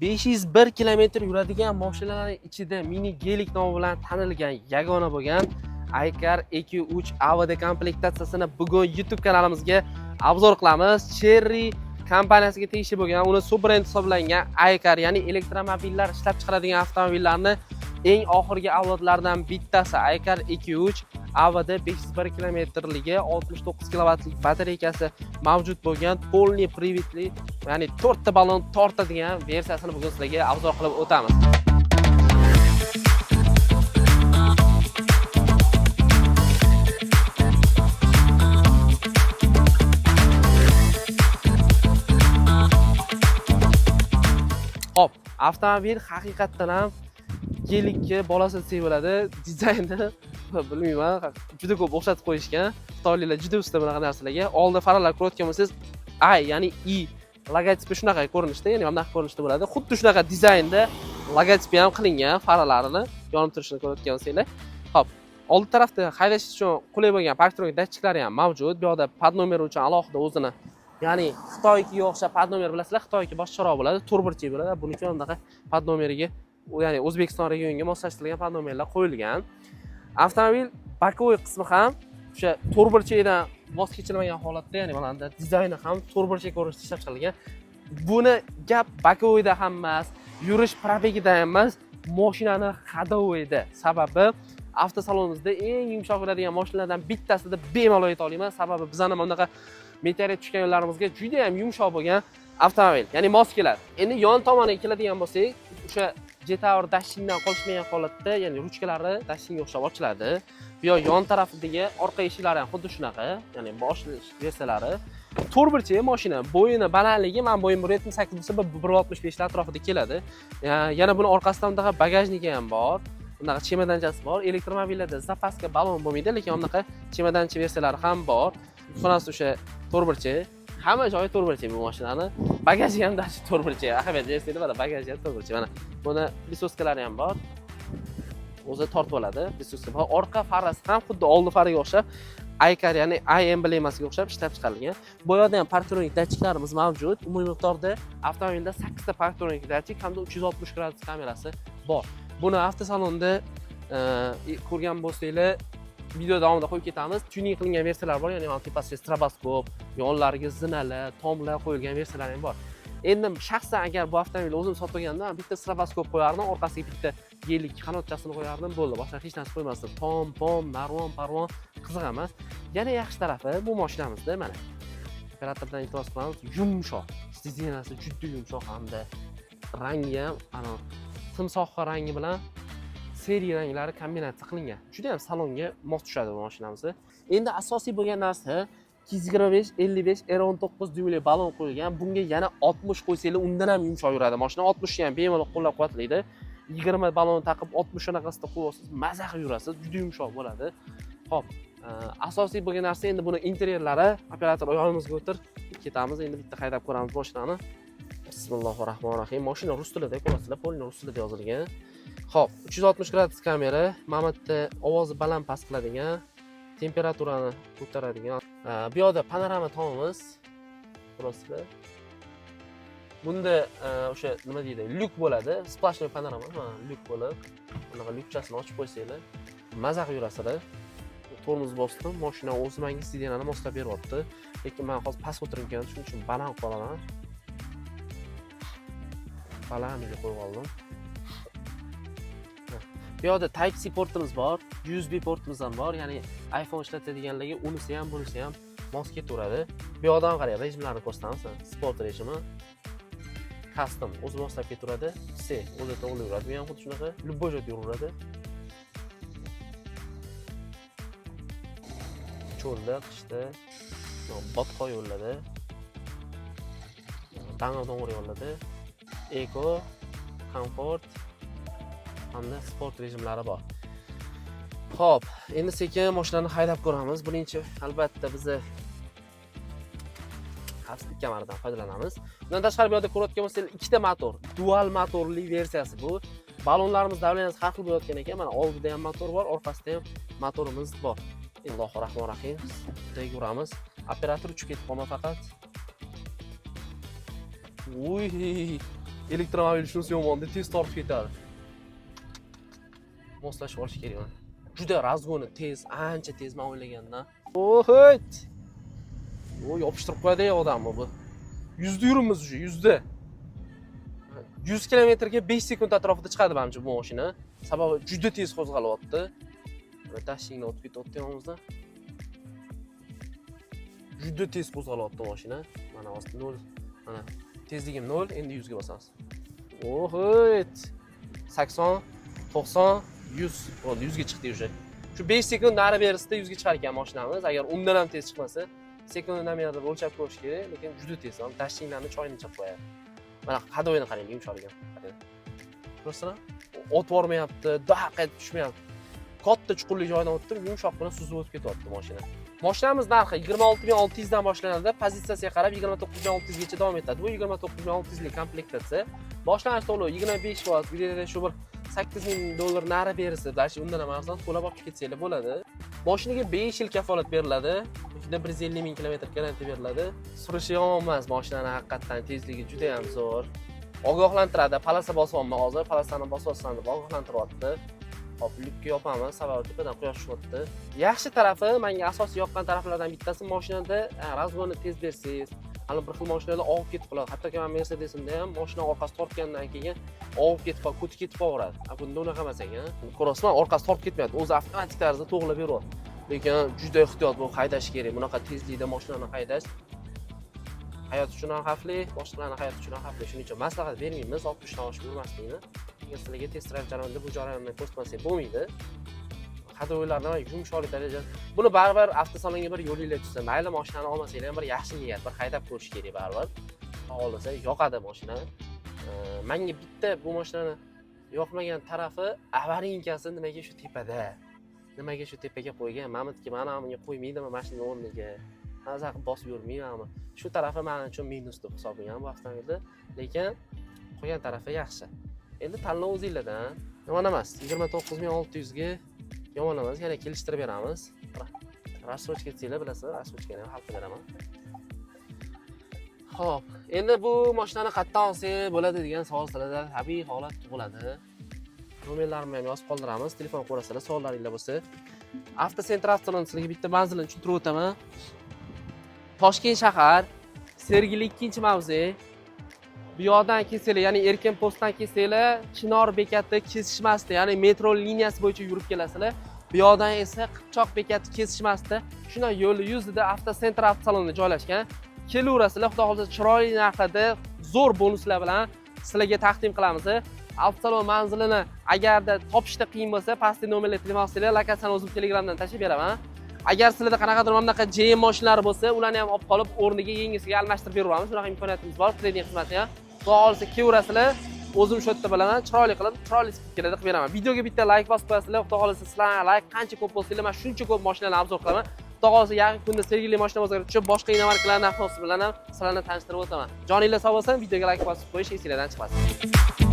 501 kilometr yuradigan mashinalarning ichida mini Gelik nomi bilan tanilgan yagona bo'lgan iCar EQ3 AVD komplektatsiyasini bugun YouTube kanalimizga обзор qilamiz. Chery kompaniyasiga tegishli bo'lgan, uni sub-brend hisoblangan iCar, ya'ni elektromobillar ishlab chiqaradigan avtomobillarni eng oxirgi avlodlaridan bittasi iCar EQ3 AVD 501 kilometrligi, 69 kilovatlik batareykasi mavjud bo'lgan полный привод li, ya'ni 4 ta balon tortadigan versiyasini bugun sizlarga обзор qilib o'tamiz. Xo'p, avtomobil haqiqatdan ham Gelikka bolasi desak bo'ladi. Dizaynni bilmayman, juda ko'p o'xshatib qo'yishgan. Xitoyliklar juda usta bunaqa narsalarga. Oldi faralar ko'rayotgan bo'lsangiz, I, ya'ni I logotipi shunaqa ko'rinishda, ya'ni mana bunaqa ko'rinishda bo'ladi. Xuddi shunaqa dizaynda logotipi ham qilingan, faralarini yonib turishini ko'rayotgan bo'lsanglar. Xo'p, oldi tarafda haydash uchun qulay bo'lgan parktronik datchiklari ham mavjud. Bu yoqda под номер uchun alohida o'zini, ya'ni Xitoynikiga o'xshab под номер, bilasizlar, Xitoyniki boshqaroq bo'ladi, to'rtburchak bo'ladi. Buniki bunaqa под номер iga, ya'ni O'zbekiston regioniga moslashtirilgan под номер lar qo'yilgan. Avtomobil боковой qismi ham o'sha to'rtburchakdan voz kechilmagan holatda, ya'ni mana bunda dizayni ham to'rtburchak ko'rinishda ishlab chiqarilgan. Buni gap боковой da ham emas, yurish пробег ida ham emas, moshinani ходовой da. Sababi avtosalonimizda eng yumshoq yuradigan mashinalardan bittasida deb bemalol ayta olaman. Sababi bizani mana bunaqa meteorit tushgan yo'llarimizga juda ham yumshoq bo'lgan avtomobil, ya'ni mos keladi. Endi yon tomoniga keladigan bo'lsak, o'sha Jetour Dashingdan qolishmagan holatda, ya'ni ruchkalari Dashingga o'xshab ochiladi. Bu yoq yon tarafidagi orqa eshiklari ham xuddi shunaqa, ya'ni bosh versiyalari. To'rtburchak mashina, bo'yini balandligi, man bo'yim 1,78 bo'lsa, 1,65 atrofida keladi. Yana buni orqasidan bunaqa багажник i ham bor. Bunaqa chemodanchasi bor. Elektromobillarda запаска balon bo'lmaydi, lekin bunaqa chemodancha versiyalari ham bor. Xonasi o'sha to'rtburchak. Hamma joyi to'rtburchak bu mashinani. Bagaji ham даже to'rtburchak. Ahamiyat bersanglar, mana bagaji ham to'rtburchak. Mana buni присоска lari ham bor. O'zi tortib oladi присоска. Va orqa farasi ham xuddi oldi faraga o'xshab iCar, ya'ni i emblemasiga o'xshab ishlab chiqarilgan. Bu yerda ham parktronik datchiklarimiz mavjud. Umumiy miqdorda avtomobilda 8 ta parktronik datchik hamda 360 gradus kamerasi bor. Buni avtosalonda ko'rgan bo'lsanglar, video davomida qo'yib ketamiz. Tuning qilingan versiyalar bor, ya'ni mana tepasiga stroboskop, yonlariga zinalar, tomlar qo'yilgan versiyalar ham bor. Endi shaxsan agar bu avtomobilni o'zim sotib olganda, bitta stroboskop qo'yardim, orqasiga bitta Gelik qanotchasini qo'yardim, bo'ldi. Boshqa hech narsa qo'ymasdim. Tom, pom, narvon, parvon qiziq emas. Yana yaxshi tarafi bu mashinamizda, mana operatordan iltimos qilamiz, yumshoq. Сиденья si juda yumshoq hamda rangi ham ana timsohli rangi bilan серый ranglari kombinatsiya qilingan. Juda ham salonga mos tushadi bu mashinamiz. Endi asosiy bo'lgan narsa 225 55 R19 dyumli balon qo'yilgan. Bunga yana 60 qo'ysanglar, undan ham yumshoq yuradi. Mashina 60 ni ham bemalol qo'llab-quvvatlaydi. 20 balon taqib 60 anaqasida qo'yib olsangiz, maza qilib yurasiz, juda yumshoq bo'ladi. Xo'p, asosiy bo'lgan narsa endi buni interyerlari. Operator, yonimizga o'tir. Ketamiz, endi bitta haydab ko'ramiz mashinani. Bismillahir rohmanir rohim. Mashina rus tilida, ko'rasizlar, полный rus tilida yozilgan. Xo'p, 360 gradus kamera, mana bu yerda ovozni baland past qiladigan, temperaturani ko'taradigan. Bu yoqda panorama tomimiz ko'rasizlar. Bunda o'sha nima deydi, lyuk bo'ladi, сплошной panorama, mana lyuk bo'lib, bunaqa lyukchasini ochib qo'ysanglar, maza qilib yurasizlar. Tormoz bosdim, mashina o'zi menga сиденье ni moslab beryapti. Lekin men hozir past o'tirgan, shuning uchun baland qilib olaman. Balandiga qo'yib oldim. Bu yoqda Type C portimiz bor, USB portimiz ham bor, ya'ni iPhone ishlatadiganlarga unisi ham, bunisi ham mos ketaveradi. Bu yoqdan qarang, rejimlarni ko'rsatamiz. Sport rejimi, custom o'zi moslab ketaveradi, C o'zi to'g'rilayveradi. Bu ham xuddi shunaqa, любой joyda yuraveradi. Cho'lda, qishda, botqoq yo'llarda, dang'ir-dong'ir yo'llarda eco, komfort hamda sport rejimlari bor. Xo'p, endi sekin mashinani haydab ko'ramiz. Birinchi albatta bizni xavfsizlik kamaridan foydalanamiz. Undan tashqari bu yerda ko'rayotgan bo'lsangiz, ikkita motor, dual motorli versiyasi bu. Balonlarimiz давление si har xil bo'layotgan ekan. Mana oldida ham motor bor, orqasida ham motorimiz bor. Allohu rahmonir rahim. Bunday uramiz. Operator, uchib ketib qolma faqat. Uy. Elektromobil shunisi yomonda, tez tortib ketadi. Moslashib olish kerak mana. Juda разгон i tez, ancha tez man o'ylagandan. Oho't! O, yopishtirib qo'yadi odamni bu. 100 da yuribmiz уже, 100 da. 100 kilometrga 5 sekund atrofida chiqadi manimcha bu mashina. Sababi juda tez qo'zg'alyapti. Mana dashingdan o'tib ketyapti yonimizdan. Juda tez qo'zg'alyapti mashina. Mana hozir 0, mana tezligim 0, endi 100 ga bosamiz. Oho't! 80, 90, 100 bo'ldi, 100 ga chiqdi уже. Shu 5 sekund nari berisida 100 ga chiqar ekan mashinamiz. Agar undan ham tez chiqmasa, sekunddan yerda o'lchab ko'rish kerak, lekin juda tez. Dashinglarni choyini ichib qo'yadi. Mana ходовой ni qarang, yumshoqligini. Qarang. Ko'rasizlar? Otib yubormayapti, daq etib tushmayapti. Katta chuqurli joydan o'tib, yumshoqqina suzib o'tib ketyapti mashina. Mashinamiz narxi 26 600 dan boshlanadi. Pozitsiyasiga qarab 29 600 gacha davom etadi. Bu 29 600 lik komplektatsiya. Boshlang'ich to'lov 25%, где-то shu bir 8000 dollar nari berisi, даже undan ham arzon to'lab olib ketsanglar bo'ladi. Mashinaga 5 yil kafolat beriladi. Ichida 150 ming kilometr garantiya beriladi. Surishi yomon emas mashinani, haqiqatdan tezligi juda ham zo'r. Ogohlantiradi, полоса bosyapman hozir, полоса ni bosyapsan deb ogohlantiryapti. Hop, lyukka yopamiz, sababi tepadan quyosh tushyapti. Yaxshi tarafi, menga asosiy yoqqan taraflardan bittasi, mashinada разгон ni tez bersangiz, hali bir xil mashinalar og'ib ketib qoladi. Hattoki men Mercedesimda ham mashina orqasi tortgandan keyin og'ib ketib qolib, ko'ti ketib qolaveradi. A bunda unaqa emas ekan. Ko'rasizmi, orqasi tortib ketmayapti, o'zi avtomatik tarzda to'g'rilab beryapti. Lekin juda ehtiyot bo'lib haydash kerak. Bunaqa tezlikda mashinani haydash hayot uchun ham xavfli, boshqalarning hayoti uchun ham xavfli. Shuning uchun maslahat bermaymiz 60 dan oshib yurmaslikni. Agar sizlarga test drive jarayonida bu jarayonni ko'rsatmasak bo'lmaydi. Ходовой larni yumshoqlik darajasi. Buni baribir avtosalonga bir yo'linglar tushsa, mayli mashinani olmasanglar ham bir yaxshi niyat, bir haydab ko'rish kerak baribir. Xohlasa yoqadi mashina. Menga bitta bu mashinani yoqmagan tarafi, аварийка si nimaga shu tepada? Nimaga shu tepaga qo'ygan? Mamitga mana bunga qo'ymaydimi mashina o'rniga? Maza qilib bosib yurmaymanmi? Shu tarafi men uchun minus deb hisoblayman bu avtomobilda. Lekin qolgan tarafi yaxshi. Endi tanlov o'zinglardan. Yomon emas. 29 600 ga yomon emas, yana kelishtirib beramiz. Рассрочка etsanglar, bilasizlar, рассрочка ni ham hal qilib beraman. Xo'p, endi bu mashinani qayerdan olsak bo'ladi degan savol sizlarda tabiiy holat tug'iladi. Nomerlarimni ham yozib qoldiramiz, telefon ko'rasizlar, savollaringlar bo'lsa. Avtocentr avtosalon, sizlarga bitta manzilini tushuntirib o'taman. Toshkent shahar, Sergeli 2-mavze. Bu yoqdan kelsanglar, ya'ni Erkin postdan kelsanglar, Chinor bekati kesishmasida, ya'ni metro liniyasi bo'yicha yurib kelasizlar. Bu yoqdan esa Qipchoq bekati kesishmasida, shunday yo'lni yuzida Avtocentr avtosaloni joylashgan. Kelaverasizlar, xudo xohlasa chiroyli narxlarda, zo'r bonuslar bilan sizlarga taqdim qilamiz. Avtosalon manzilini agarda topishda qiyin bo'lsa, pastda nomerga telefon qilsanglar, lokatsiyani o'zim Telegramdan tashlab beraman. Agar sizlarda qanaqadir mana bunaqa JM mashinalari bo'lsa, ularni ham olib qolib, o'rniga yangisiga almashtirib beraveramiz. Shunaqa imkoniyatimiz bor, trading xizmati ham. Xudo xohlasa kelaverasizlar, o'zim shu yerda bo'laman, chiroyli qilib, chiroyli скидка larda qilib beraman. Videoga bitta layk bosib qo'yasizlar, xudo xohlasa sizlarning layk qancha ko'p bo'lsanglar, men shuncha ko'p mashinalarni обзор qilaman. Xudo xohlasa yaqin kunda Sergeli mashina bozoriga tushib, boshqa иномарка larni avtobusi bilan ham sizlarni tanishtirib o'taman. Joninglar sog' bo'lsin, videoga layk bosib qo'yish esinglardan chiqmasin.